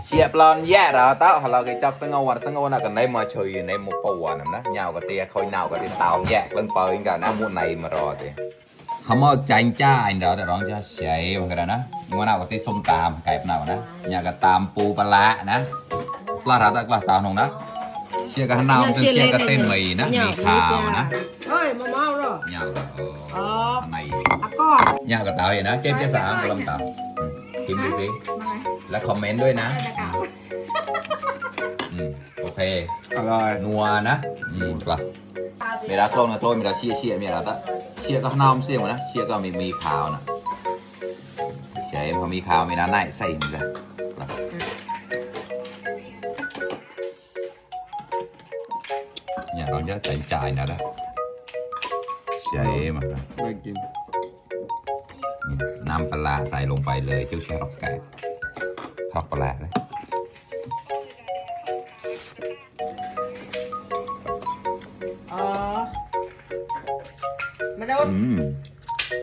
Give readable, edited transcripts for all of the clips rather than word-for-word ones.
เชียบลอนแย่เราเต้าเราก็จับสังเอาน่ะกันได้มาช่วยในหมู่ป่วนนะยาวกับเตี้ยคอยนาวกับเตี้ยเต่าแย่เรื่องเปิลกันนะมุ่นในมารอเตี้ยเขามาใจจ้าอันเดียวแต่ร้องจะเฉยเหมือนกันนะยังว่านาวกับเตี้ยส้มตามไก่นาวนะอยากกับตามปูปลานะปลาเราตะปลาตามนงนะเชียกับนาวเชียกับเส้นหมี่นะมีข้าวนะเฮ้ยมาเมาหรอยาวกับในอะก้อน ยาวกับเต่าอย่างนะเจ๊จะสามกลมเต่าชิมดูสิและคอมเมนต์ด้วยนะโอเคอร่อยนัวนะปลาเวลาโคลนนะโคลนเวลาเชี่ยมีอะไรตะเชี่ยก็ข้างนอกเสี้ยมนะเชี่ยก็มีขาวนะใช่พอมีขาวมีน้ำไหนใส่มันจะเนี่ยเราจะใส่จ่ายนะละใช่มันนะไม่กินน้ำปลาใส่ลงไปเลยเจ้าแช่รอกไก่ทอดปลาเลยมาดู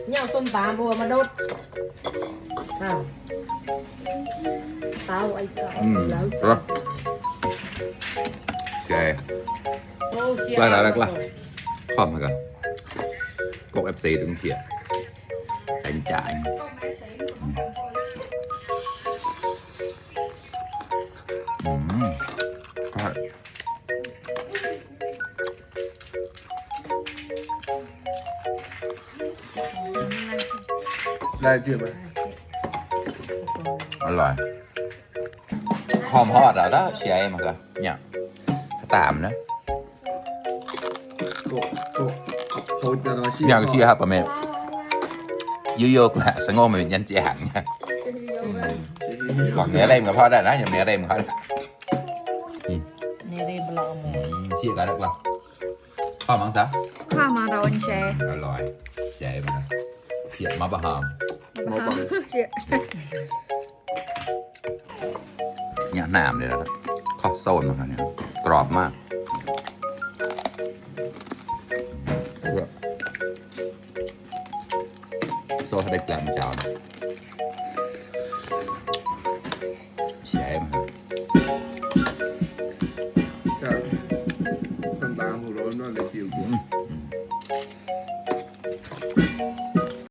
เนี่ยส้มตามบัวมาดูเต้าไอ้เต้าแล้วใช่ปลาอะไรล่ะข้อมกันกบเอฟซีถึงเฉียดใส่จ่ายได้เชื่อไหมอร่อยหอมทอดอ่ะถ้าเชียร์มันก็เนี่ยตามนะอย่างที่ครับประเมศเยอะๆแหละสงบเหมือนยันเจียหันไงหวังเนื้อเล่มกับพ่อได้นะอย่างเนื้อเล่มเขาเนื้อเล่มเราเชี่ยกันได้ปะข้าวมังซะข้าวมาเราอันแชร์อร่อยใหญ่ไปเลยเชี่ยมาบะฮามมาบังเชี่ยเนี่ยน้ำเลยนะข้าวโซนมาเนี่ยกรอบมากโซ่ให้ได้แปลงเจ้านะ